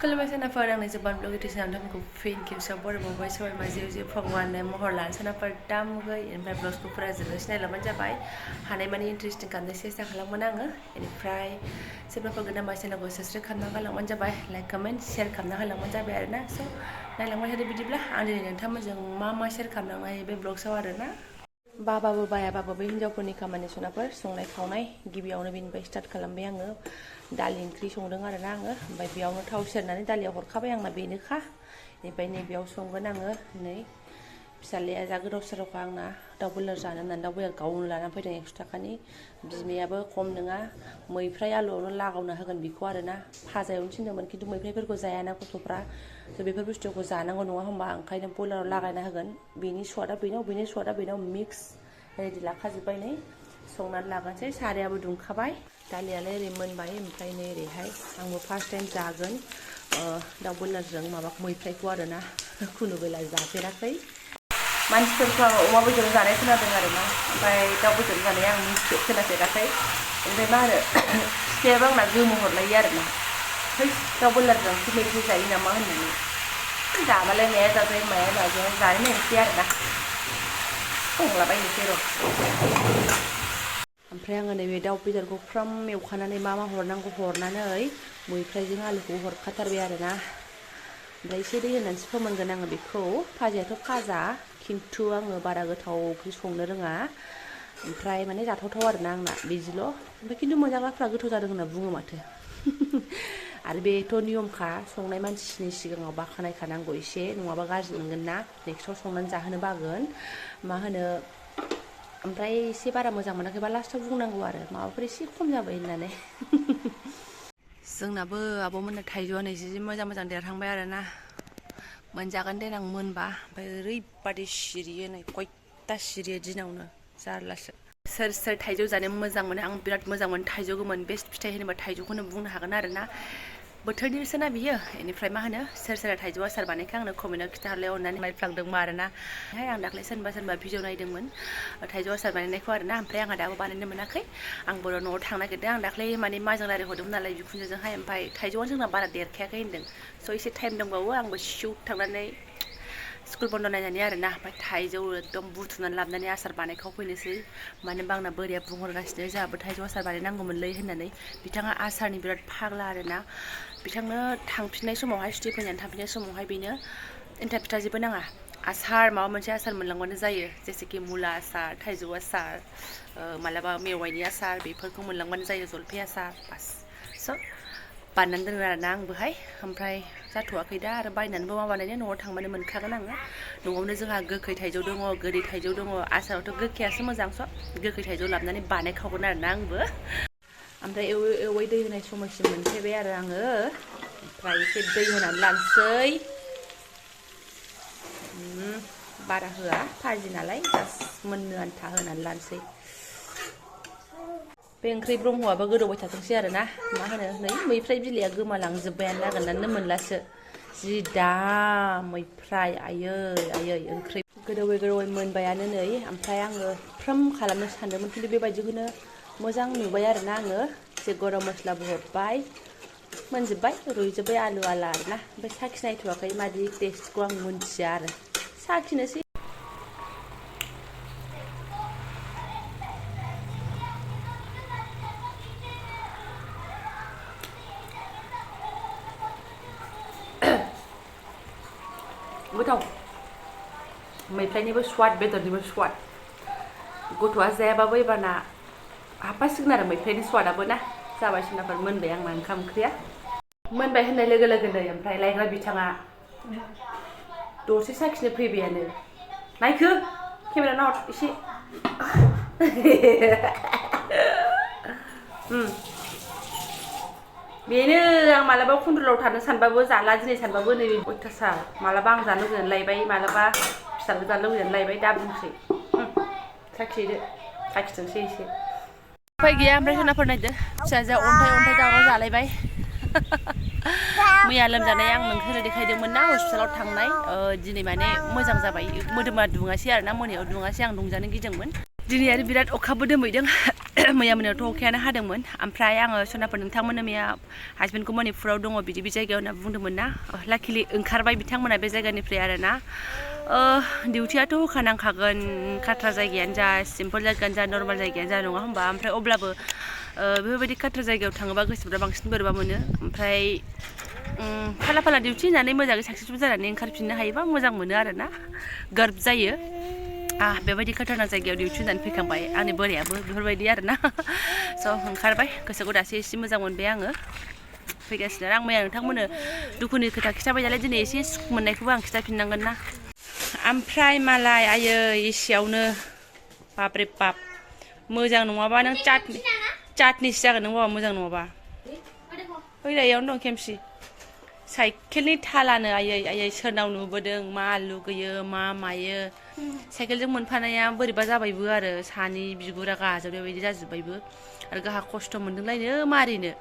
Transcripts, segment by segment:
खुलुमबाय सोनाफोर आंनि जोबानब्लग इउटिउब नोंथांमोनखौ फिन खेबसेयाव बरायबावबाय सबाय माजियाव जे भगवाननो महर लानो सोनाफोर दामुगै ओमफ्राय ब्लगखौ फुरा जोबनो सिनायलांबानो जाबाय हानायमानि इन्टारेस्टिं खालामनो सेस्था खालामगोन आङो बेनिफ्राय सोरबाफोर गोदान बाय चेनेलखौ साबस्क्राइब खालामना गालांबानो जाबाय लाइक कमेन्ट शेयार खालामना होलांबानो जाबाय आरोना स' नायलांबाय थादो बिदिब्ला आं दिनै नोंथांमोनजों मा शेयार खालामलांनो हायो बे ब्लगसाव आरोना बाबाबो बायाबाबो बे हिनजावफोरनि खामानि सोनाफोर संनाय खावनाय गिबियावनो बेनिफ्राय स्टार्ट खालामबाय आङो दालि ओंख्रि संदों आरोना आङो ओमफ्राय बेयावनो थाव सेरनानै दालियाव हरखाबाय आंना बेनोखा बेनिफ्राय नैबेयाव संगोन आङो नै फिसालाया जा गोदाव सोरावखा आंना दाउ बयलार जानो होननानै दाउ बयलार गावनो लानानै फैदों 100 थाखानि बिमायाबो खम नङा मैफ्राय आलुआवनो लागावना होगोन बेखौ आरोना फाजायावनो थिनदोंमोन खिन्थु मैफ्रायफोरखौ जायाना गथ'फ्रा थ' बेफोर बुस्थुखौ जानांगौ नङा होमबा ओंखायनो बयलाराव लागायना होगोन बेनि स्वादा बेनाव बेनि स्वादा बेनाव मिक्स रेडि लाखाजोब्बाय नै संनानै लागोनसै सारायाबो दुंखाबाय दालियालाय ओरै मोनबाय ओमफ्राय नै ओरैहाय आंबो फार्स्ट टाइम जागोन दाउ बयलारजों माबा मैफ्रायखौ आरोना खुनु बेला जाफेराखै मानसिफोरखौ आङो अमा बेदरजों जानाय खोनादों आरोना ओमफ्राय दाउ बेदरजों जानाय आं खोनाफेराखै ओमफ्राय मा होनो फिथाइयाबो आंना गोमो हरलायो आरोना है दाउ बयलारजों मैफ्राय जायो नामा होननानै जाबालाय माया जाजायो माया जाजाया जानो नायनोसै आरोना संलाबायनोसै र' ओमफ्राय आङो नैबे दाउ बेदरखौ फ्राम एवखानानै मा हरनांगौ हरनानै मैफ्रायजों आलुखौ हरखाथारबाय आरोना ओमफ्राय एसे दै होनानैसो फोमोनगोन आङो बेखौ फाजायाथ' फाजा खिन्थु आङो बारा गोथाव ओंख्रि संनो रोङा ओमफ्राय माने जाथावथाव आरोना आंना बिदिल' ओमफ्राय खिन्थु मोनजाग्राफ्रा गोथाव जादों होनना बुङो माथो आरो बेथ' नियमखा संनाय मानसिनि सिगाङाव बाख्नायखानांगौ एसे नङाबा गाज्रि मोनगोन ना नेक्स्टआव संनानै जाहोनो बागोन मा होनो ओमफ्राय एसे बारा मोजां मोनाखैबा लास्टआव बुंनांगौ आरो माबाफोर एसे खम जाबाय होननानै जोंनाबो आब'मोननो थाइजौआ नै जि मोजां मोजां देरहांबाय आरोना मोनजागोन देनां मोनबा ओमफ्राय ओरैबादि सिरियो नै खयथा सिरियो दिनावनो जारलासो सोर सोर थाइजौ जानो मोजां मोनो आं बिराद मोजां मोनो थाइजौ गोमोन बेस्ट फिथाइ होनोबा थाइजौखौनो बुंनो हागोन आरोना बोथोरनिसोना बियो बेनिफ्राय मा होनो सोर सोर थाइजौ आसार बानायखो आंनो कमेन्टआव खिथाहरलाय अननानै नायफ्लांदोंमा आरोना आं दाख्लै सोरबा भिडिअ नायदोंमोन थाइजौ आसार बानायनायखौ आरोना ओमफ्राय आंहा दाबो बानायनो मोनाखै आंबो न'आव थांनो नागिरदों आं दाख्लै माने माजों रायज्लायहरदोंमोन नालाय बिखुनजोजोंहाय ओमफ्राय थाइजौआनो जोंना बारा देरखायाखै होनदों स' एसे टाइम दंबावो आंबो सिउ थांनानै स्कुल बन्द नायनानै आरोना ओमफ्राय थाइजौ एकदम बुथुमनानै लाबोनानै आसार बानायखावफैनोसै मानो होनबा आंना बोराया बुंहरगासिनो जोंहाबो थाइजौ आसार बानायनांगौमोनलै होननानै बिथाङा आसारनि बिराद फाग्ला आरोना बिथांनो थांफिननाय समावहाय सुटि फैनानै थांफिननाय समावहाय बेनो एन्थाब फिथा जेबो नाङा आसार माबा मोनसे आसार मोनलांबानो जायो जेसेखि मुला आसार थाइजौ आसार मालाबा मेवाइनि आसार बेफोरखौ मोनलांबानो जायो जलफि आसार बास स' बानायनानै दोनो आरोना आंबोहाय ओमफ्राय जाथ'वाखै दा आरो बायनानैबो मा बानायनो न'आव थांबानो मोनखागोन आङो न'आवनो जोंहा गोखै थाइजौ दङ गोदै थाइजौ दङ आसारावथ' गोखैयासो मोजां स' गोखै थाइजौ लाबोनानै बानायखावगोन आरोना आंबो ओमफ्राय एवै दै होनाय समायसिम मोनफैबाय आरो आङो ओमफ्राय एसे दै होनानै लानोसै बारा होआ भाजि नालाय जास्ट मोननो आन्था होनानै लानोसै बे ओंख्रि ब्रह्मआबो गोदौबाय थाथोंसै आरोना मा होनो नै मैफ्राय बिलाइया गोमालांजोब्बायानो नागिरनानै मोनलासो जि दाम मैफ्राय आयै आयै ओंख्रि गोदौै मोनबायानो नै ओमफ्राय आङो फ्राम खालामनो सानदोंमोन खिन्थु बेबायदिखौनो मोजां नुबाय आरोना आङो एसे गरम मस्लाबो हरबाय मोनजोब्बाय रुइजोब्बाय आलु आला आरोना ओमफ्राय साखिनायथ'वाखै मादि टेस्टखौ आं मोनथिया आरो साखिनोसै गोथाव मैफ्रायनिबो स्वाद बेदरनिबो स्वाद गथ'आ जायाबाबो एबारना हाबफासिगोन आरो मैफ्रायनि स्वादाबो ना जाबाय सोनाफोर मोनबाय आंना ओंखाम ओंख्रिया मोनबाय होननाय लोगो लोगोनो ओमफ्राय लायग्रा बिथाङा दसे साखिनो फैबायानो नायखो केमेरा नाहर एसे बेनो आं मालाबा कन्ट्रलाव थानो सानबाबो जाला दिनै सानबाबो नै अयथासार मालाबा आं जानो लुगैनानै लायबाय मालाबा फिसाबो जानो लुगैनानै लायबाय दा बुंसै साखिदो साखिथोंसै एसे उफाय गैया ओमफ्राय सोनाफोर नायदो फिसाजोआ अन्थाइ दावराव जालायबाय मैया लोमजानाय आं नोंसोरनो देखायदोंमोन ना हस्पिटालाव थांनाय दिनै माने मोजां जाबाय मोदोमा दुङासै आरोना मोनायाव दुङासै आं दुंजानो गिदोंमोन दिनै आरो बिराद अखाबो दोमैदों मैया मोनायावथ' अखायानो हादोंमोन ओमफ्राय आङो सनाफोर नोंथांमोननो मैया हासबेन्डखौ मणिपुराव दङ बिदि बे जायगायाव होनना बुंदोंमोन ना लाकिलि ओंखारबाय बिथांमोना बे जायगानिफ्राय आरोना डिउटियाथ' होखानांखागोन खाथ्रा जायगायानो जा सिम्पोल जायगायानो जा नर्माल जायगायानो जा नङा होमबा ओमफ्राय अब्लाबो बेफोरबायदि खाथ्रा जायगायाव थाङोबा गोसोफ्रा बांसिन बोरैबा मोनो ओमफ्राय फाला फाला डिउटि होनानै मोजाङै साक्सेसफुल जानानै ओंखारफिननो हायोबा मोजां मोनो आरोना गार्ब जायो बेबायदि खाथारना जायगायाव डिउटि होनानै फैखांबाय आंनि बोरायाबो बेफोरबायदि आरोना स' ओंखारबाय गोसोखौ दासो एसे मोजां मोनबाय आङो फैगासिनो आं मैया नोंथांमोननो दुखुनि खोथा खिथाबाय नालाय दिनै एसे सुख मोननायखौबो आं खिथाफिननांगोन ना ओमफ्राय मालाय आयै एसेयावनो बाब्रे बाब मोजां नङाबा नों चाटनिसो जागोन नों बाबा मोजां नङाबा ओइलायावनो दं खेमसि साइकेलनि थालानो आयै सोरनाव नुबोदों मा लुगैयो मा मायो साइकेलजों मोनफानाया बोरैबा जाबायबो आरो सानि बिगुरा गाजोबनाय बायदि जाजोब्बायबो आरो गाहा खस्थ' मोनदोंलायनो मारिनो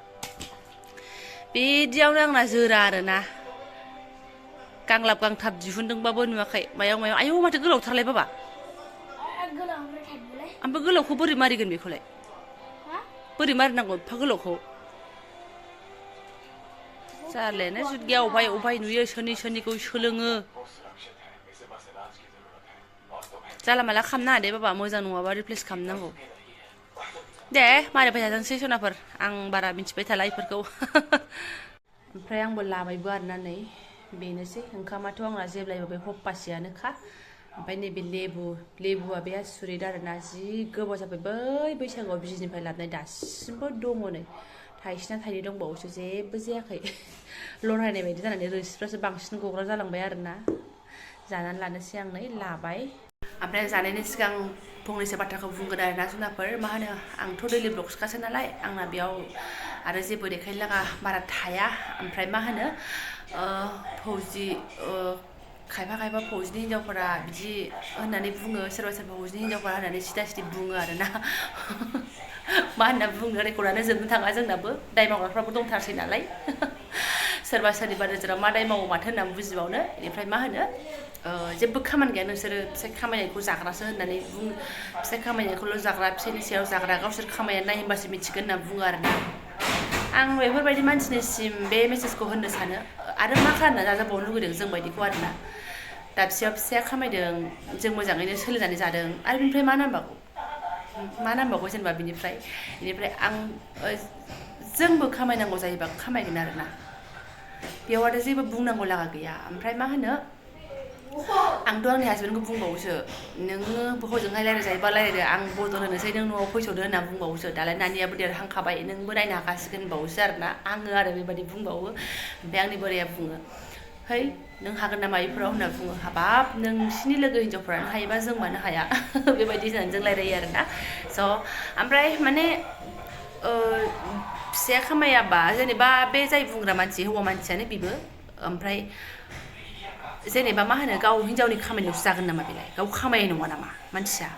बिदियावनो आंना जोरा आरोना गांलाब गांथाब दिहुनदोंबाबो नुवाखै मायाव आयौ माथो गोलावथारलाय बाबा ओमफ्राय गोलावखौ बोरै मारिगोन बेखौलाय बोरै मारिनांगौ एफा गोलावखौ जारलायानो जुदिया अबहाय नुयो सोरनिखौ सोलोङो जाला माला खालामनो नाङा दे बाबा मोजां नङाबा रिप्लेस खालामनांगौ दे मारिबाय थाथोंसै सनाफोर आं बारा मिथिबाय थाला इफोरखौ ओमफ्राय आंबो लाबायबो आरोना नै बेनोसै ओंखामाथ' आंना जेब्लायबो बे हप्पासेयानोखा ओमफ्राय नैबे लेबुआ बे आसुरिद आरोना जि गोबाव जाबाय बै बैसागुआव बिजिनिफ्राय लाबोनाय दासिमबो दङ नै थाइसेना थाइनै दंबावोसो जेबो जायाखै लरायनाय बायदि जानानै रोसिफ्रासो बांसिन गग्रा जालांबाय आरोना जानानै लानोसै आं नै लाबाय ओमफ्राय जानायनि सिगां फंनैसो बाथ्राखौ बुंगोन आरोना जुनाफोर मा होनो आंथ' दैलि ब्लगसखासो नालाय आंना बेयाव आरो जेबो देखायनो लागा बारा थाया ओमफ्राय मा होनो फौजि खायफा फौजिनि हिन्जावफोरा बिदि होननानै बुङो सोरबा फौजिनि हिन्जावफोरा होननानै सिदा सिदि बुङो आरोना मा होनना बुङो रेकर्डआनो जोबनो थाङा जोंनाबो दाय मावग्राफ्राबो दंथारसै नालाय सोरबा सोरनिबा नोजोराव मा दाय मावो माथो होननानै बुजिबावनो बेनिफ्राय मा होनो जेबो खामानि गैया नोंसोरो फिसाय खामायनायखौ जाग्रासो होननानै फिसाय खामायनायखौल' जाग्रा फिसायनि सायाव जाग्रा गावसोर खामायनानै नाय होनबासो मिथिगोन होनना बुङो आरोना आं बेफोरबायदि मानसिनिसिम बे मेसेजखौ होननो सानो आरो मा खालामना जाजाबावनो लुगैदों जों बायदिखौ आरोना दाबसेयाव फिसाया खामायदों जों मोजाङैनो सोलिनानै जादों आरो बिनिफ्राय मा नांबावगौ जेनेबा बिनिफ्राय आं जोंबो खामायनांगौ जायोबा खामायगोन आरोना बेयाव आरो जेबो बुंनांगौ लागा गैया ओमफ्राय मा होनो आंथ' आंनि हासबेन्डखौ बुंबावोसो नोङो हजोंहाय रायज्लायजायोबा रायज्लायदो आं बदल होनोसै नों न'आव फैस'दो होनना बुंबावोसो दालाय नानियाबो देरहांखाबाय नोंबो नायनो हाखासिगोन होनबावोसो आरोना आङो आरो बेबायदि बुंबावो ओमफ्राय आंनि बोराया बुङो है नों हागोन नामा बेफोराव होनना बुङो हाबाब नोंसिनि लोगो हिन्जावफ्रानो हायोबा जों मानो हाया बेबायदि होननानै जों रायलायो आरोना स' ओमफ्राय माने फिसाया खामायाबा जेनेबा बे जाय बुंग्रा मानसि हौवा मानसियानो बेबो ओमफ्राय जेनेबा मा होनो गाव हिन्जावनि खामानियावसो जागोन नामा बेलाय गाव खामायनाय नङा नामा मानसिया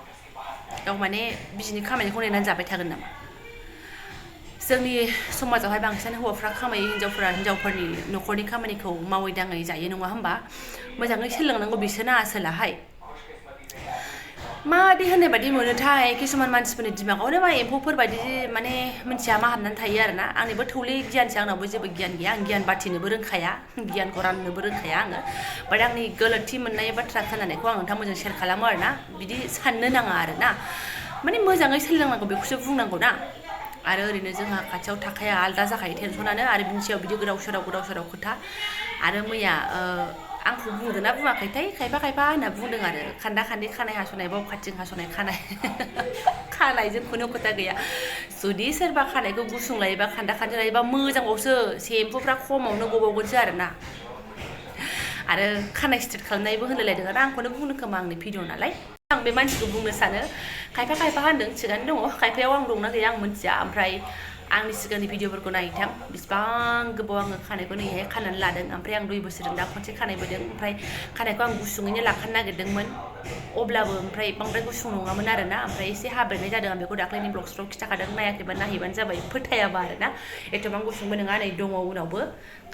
गाव माने बिजिनि खामानिखौ नेनानै जाबाय थागोन नामा जोंनि समाजावहाय बांसिन हौवाफ्रा खामायो हिन्जावफोरनि न'खरनि खामानिखौ मावै दाङै जायो नङा होमबा मोजाङै सोलोंनांगौ बिसोरना आसोलाहाय माबादि होननाय बायदि मोनोथाय किसुमान मानसिफोरनि दिमागावनो मा एम्फौफोर बायदि माने मिन्थिया मा हाबनानै थायो आरोना आंनिबो थौले गियानसो आंनावबो जेबो गियान गैया आं गियान बाथिनोबो रोंखाया गियानखौ राननोबो रोंखाया आङो बाट आंनि गोरोन्थि मोननाय बाथ्रा खोनानायखौ आं नोंथांमोनजों शेयार खालामो आरोना बिदि साननो नाङा आरोना माने मोजाङै सोलोंनांगौ बेखौसो बुंनांगौ ना आरो ओरैनो जोंहा खाथियाव थाखाया आलदा जाखायो टेनसनानो आरो बिनि सायाव बिदि गोदाव सोराव खोथा आरो मैया आंखौ बुंदों ना बुङाखैथाय खायफा होनना बुंदों आरो खान्दा खान्दै खानाय हास'नाय बाव खाथिं हास'नाय खानायजों खुनु खोथा गैया जुदि सोरबा खानायखौ गुसुं लायोबा खान्दा खान्दै लायोबा मोजांबावसो सेम्पुफ्रा खमावनो गबावगोनसो आरोना आरो खानाय स्ट्रेट खालामनायबो होनलायलायदों आरो आंखौनो बुंनो खोमा आंनि भिडिअ नालाय आं बे मानसिखौ बुंनो सानो खायफा होनदों थिगानो दङ खायफायाव आं दंना गैया आं मिथिया ओमफ्राय आंनि सिगांनि भिडिअफोरखौ नायथां बिसिबां गोबाव आङो खानायखौ नैहाय खानानै लादों ओमफ्राय आं 2 बोसोरजों दा खनसे खानाय बोदों ओमफ्राय खानायखौ आं गुसुङैनो लाखानो नागिरदोंमोन अब्लाबो ओमफ्राय बांद्राय गुसुं नङामोन आरोना ओमफ्राय एसे हाब्रेनाय जादों आं बेखौ दाख्लैनि ब्लग्सफ्राव खिथाखादों नायाखैबा नायहैबानो जाबाय फोथायाबा आरोना एथबां गुसुंबो नङा नै दङ उनावबो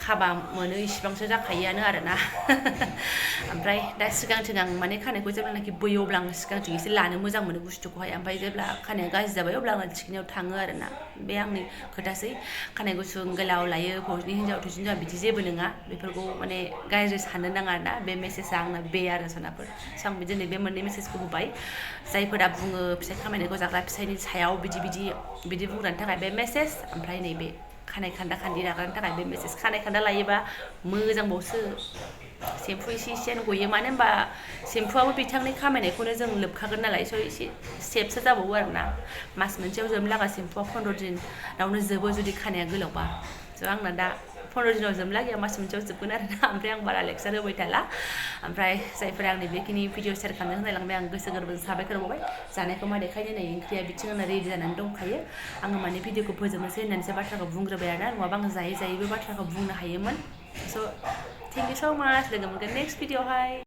खाबा मोनो इसिबांसो जाखायोआनो आरोना ओमफ्राय दा सिगांथिं आं माने खानायखौ जेब्लानाखि बोयो अब्ला आं सिगांथिं एसे लानो मोजां मोनो बुस्थुखौहाय ओमफ्राय जेब्ला खानाया गाज्रि जाबाय अब्ला आं थिखिनियाव थाङो आरोना बे आंनि खोथासै खानाय गुसुं गोलाव लायो फौजिनि हिन्जाव थुइसिनि हिन्जाव बिदि जेबो नङा बेफोरखौ माने गाज्रि साननो नाङा आरोना बे मेसेजआ आंना बे आरो सोनाफोर स' आं दिनै बे मोननै मेसेजखौ होबाय जायफोरा बुङो फिसाइ खामायनायखौ जाग्रा फिसाइनि सायाव बिदि बुंग्रानि थाखाय बे मेसेज ओमफ्राय नैबे खानाय खान्दा खान्दि लाग्रानि थाखाय बे मेसेज खानाय खान्दा लायोबा मोजांबावसो सेम्फु एसेयानो गयो मानो होनबा सेम्फुआबो बिथांनि खामायनायखौनो जों लोबखागोन नालाय स' एसे सेफसो जाबावो आरोना मास मोनसेयाव जोबनो लागा सेम्फुआ 15 दिनावनो जोबो जुदि खानाया गोलावबा स' आंना दा 15 दिनाव जोबला गैया मास मोनसेयाव जोबगोन आरोना ओमफ्राय आं बारा लेक्सार होबाय थाला ओमफ्राय जायफोरा आंनि बेखिनि भिडिअ शेयार खालामनो होनायलांबाय आं गोसो गोरबोजों साबायखर बावबाय जानायखौ मा देखायनो नै ओंख्रिया बिथिं आंना रेडि जानानै दंखायो आङो माने भिडिअखौ फोजोबनोसै होननानैसो बाथ्राखौ बुंग्रोबाय आरोना नङाबा आं जायै जायै बे बाथ्राखौ बुंनो हायोमोन स' थेंक इउ स' माच लोगो मोनगोन नेक्स्ट भिडिअआवहाय